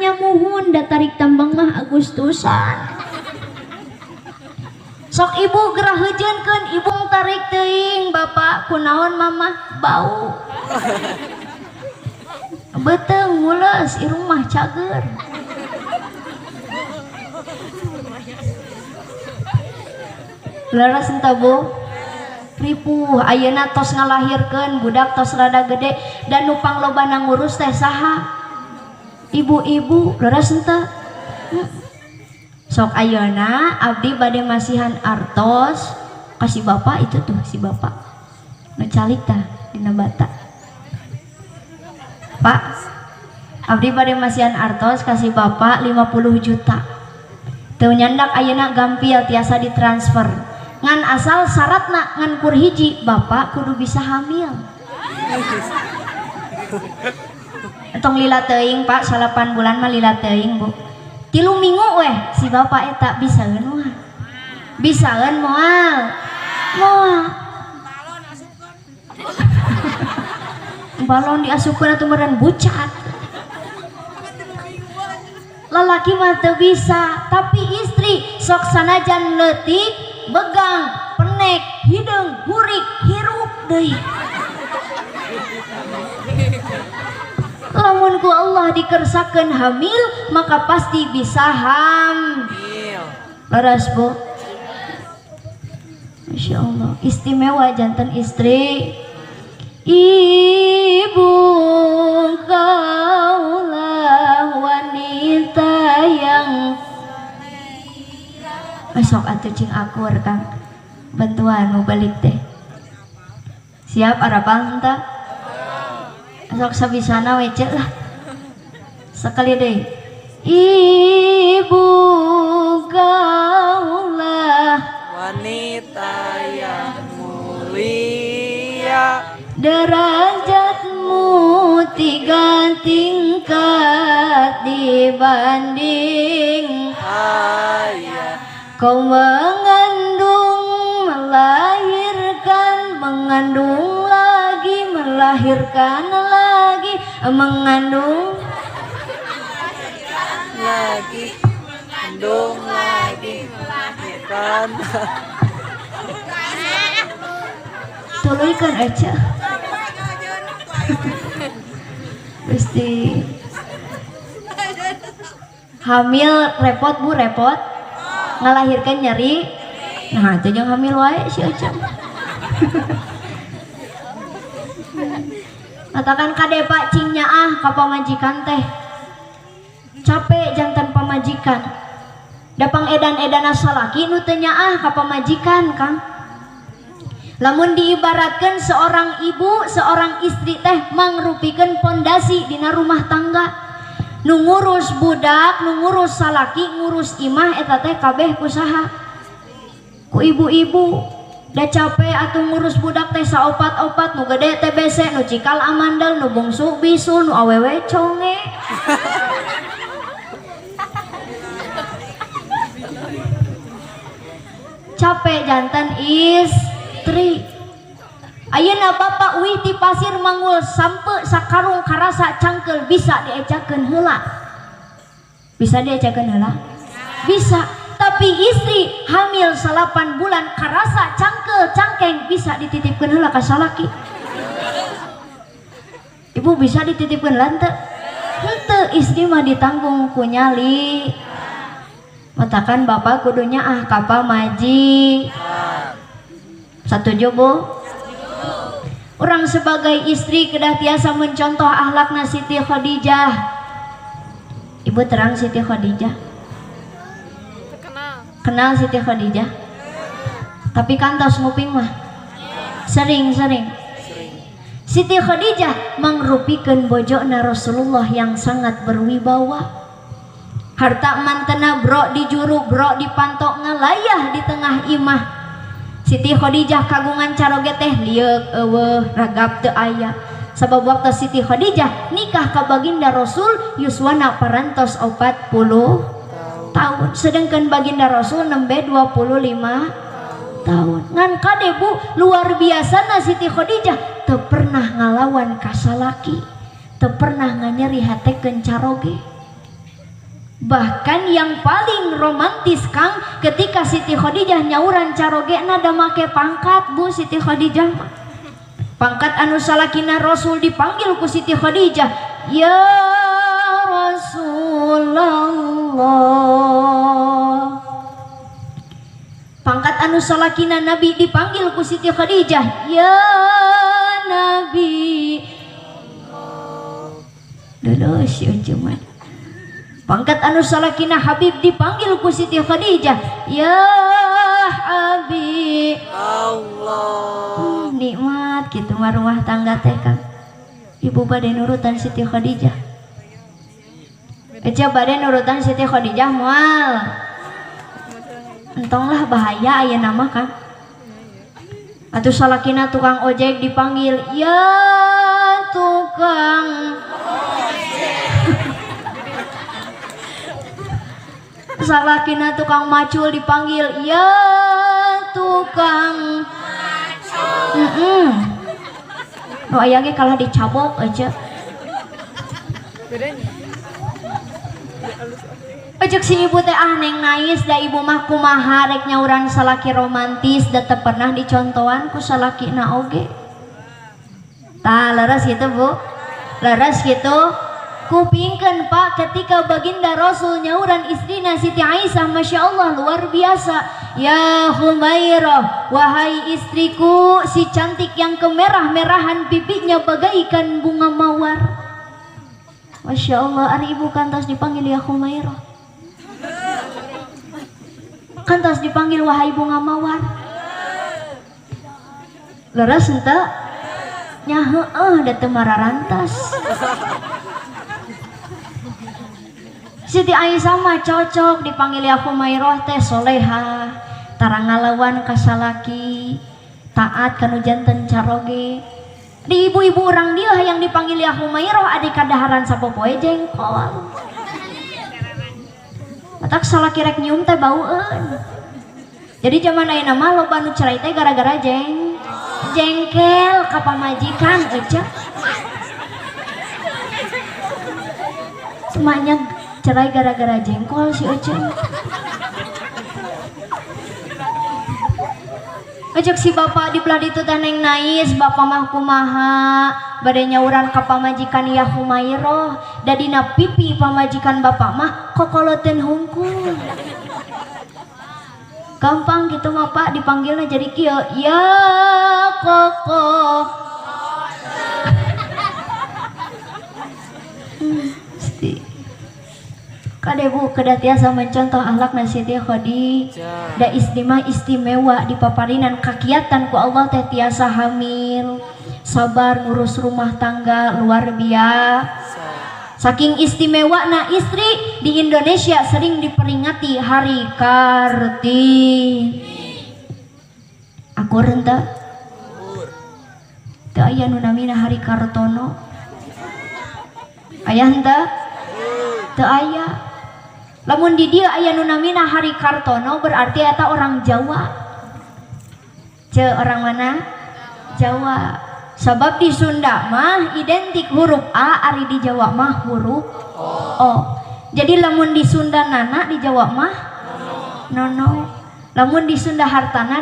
Nya muhun da tarik tambang mah Agustusan. Sok ibu gerah heujeunkeun ibu tarik teuing bapak kunaon mamah bau. Beuteung mules irung mah cager. Leres henteu Bu? Ripuh ayeuna tos ngalahirkeun budak tos rada gede dan nu panglobana ngurus teh saha? Ibu-ibu leres henteu? Sok ayeuna abdi bade masihan artos ka si bapak itu tuh si bapak nu calik tah dina bata. Pak, abdi bade masihan artos ka si bapak 50 juta. Teu nyandak ayeuna gampil tiasa ditransfer. Ngan asal syaratna ngan kur hiji bapak kudu bisa hamil. Entong lila teuing Pak, 8 bulan mah lila teuing Bu. 3 minggu weh si bapak eta bisaeun moal. Bisaeun moal. Moal. Balon diasupkeun atuh meureun bucat. Lalaki mah teu bisa, tapi istri sok sanajan leutik, begang, penek, hideung, hurik, hirup deui. Lamun ku Allah dikersakeun hamil, maka pasti bisa hamil. Leres Bu. Masya Allah, istimewa jantan istri. Ibu kaulah wanita yang besok atuh cing akur Kang. Bantuan mau balik teh. Siap arapal henteu? Sok sabisana we ceu lah. Sekali deui. Ibu kaulah wanita yang mulia, derajatmu 3 tingkat dibanding ayah. Kau mengandung, melahirkan, mengandung lagi, melahirkan lagi, mengandung lagi, mengandung lagi, melahirkan. Tuluykeun aja. Gusti. Hamil repot Bu, repot. Ngalahirkan nyeri. Nah, itu jeung hamil wae si Ece. Katakan kade Pak cing nyaah ka pamajikan teh. Capek jantan pamajikan. Da pang edan-edana salaki nu teu nyaah ka pamajikan, Kang. Lamun diibaratkan seorang ibu, seorang istri teh mangrupikeun pondasi dina rumah tangga. Nu ngurus budak, nu ngurus salaki, ngurus imah eta teh kabeh ku saha? Ku ibu-ibu. Da capek atuh ngurus budak teh saopat-opat, nu gede TBC, nu cikal amandel, nu bungsu bisu, nu awewe conge. Capek jantan istri. Ayeuna bapak uih ti pasir manggul sampe sakarung karasa cangkeul bisa diecakeun heula. Bisa diecakeun heula? Bisa. Tapi istri hamil 8 bulan karasa cangkeul cangkeng bisa dititipkeun heula ka salaki. Ibu bisa dititipkeun heula henteu? Henteu, istri mah ditanggung ku nyali. Matakan bapak kudunya ah ka pamajikan. Satuju Bu? Orang sebagai istri kedah tiasa mencontoh akhlakna Siti Khadijah. Ibu terang Siti Khadijah? Kenal. Kenal Siti Khadijah? Tapi kantos nguping mah. Sering-sering. Siti Khadijah mangrupikeun bojona Rasulullah yang sangat berwibawa. Harta mantena bro di juru, bro di pantok ngalayah di tengah imah. Siti Khadijah kagungan caroge teh lieuk eueuh ragap teu aya. Sabab waktu Siti Khadijah nikah ka baginda Rasul yuswana parantos 40 tahun. Sedangkan baginda Rasul nembe 25 tahun. Ngan kade Bu, luar biasana Siti Khadijah teu pernah ngalawan ka salaki, teu pernah nganyeri hatekeun caroge. Bahkan yang paling romantis Kang, ketika Siti Khadijah nyauran carogena da make pangkat Bu. Siti Khadijah mah pangkat anu salakina Rasul dipanggil ku Siti Khadijah, ya Rasulullah. Pangkat anu salakina Nabi dipanggil ku Siti Khadijah, ya Nabi. Dulu si ucuman. Pangkat anu salakina Habib dipanggil ku Siti Khadijah, ya Habib Allah. Nikmat gitu mah rumah tangga teh Kang. Ibu bade nurutan Siti Khadijah. Eca bade nurutan Siti Khadijah moal. Entong lah bahaya aya nama Kang. Atuh salakina tukang ojek dipanggil, ya tukang ojek. Salakina tukang macul dipanggil, ya tukang macul. Nu aya ge kalah dicabok aja. Ejek si ibu teh ah neng nais da ibu mah kumaha rek nyauran salaki romantis da teu pernah dicontohan ku salakina oge. Tah leres kitu Bu. Leres kitu. Kupingkeun Pak, ketika baginda Rasul nyauran istrina Siti Aisyah, Masya Allah luar biasa. Ya Humairah, wahai istriku si cantik yang kemerah-merahan pipinya bagaikan bunga mawar. Masya Allah, ari ibu kantos dipanggil ya Humairah, kantos dipanggil wahai bunga mawar. Leres henteu? Nya heueuh da teu mararantas. Siti Aisyah mah cocok dipanggil ya Humairah teh soleha, tara ngalawan ka salaki, taat kanu janten caroge. Di ibu-ibu urang dieu hayang dipanggil ya Humairah adi kadaharan sapopoe jengkol. Matak salaki rek nyium teh baueun. Jadi zaman ayeuna mah loba nu cerai teh gara-gara jengkel ka pamajikan euceu. Semuanya cerai gara-gara jengkol si Ece. Ejek si bapak di belah ditu teh neng nais, bapak mah kumaha bade nyauran ka pamajikan ya Humairah, da dina pipi pamajikan bapak mah kokoloteun hungkul. Gampang gitu mah Pak dipanggilna jadi kieu, ya koko. Kade Bu kedah tiasa mencontoh akhlakna Siti Khadijah. Da istimewa di paparinan kakiatan ku Allah teh tiasa hamil, sabar ngurus rumah tangga luar biasa. Saking istimewa na istri di Indonesia sering diperingati Hari Kartini. Akur henteu? Teu aya nu namina Hari Kartono. Aya henteu? Teu aya. Lamun di dieu aya nu namina Hari Kartono berarti eta orang Jawa. Ce orang mana? Jawa. Sabab di Sunda mah identik huruf A, ari di Jawa mah huruf O. Jadi lamun di Sunda nana, di Jawa mah nono. Lamun di Sunda hartana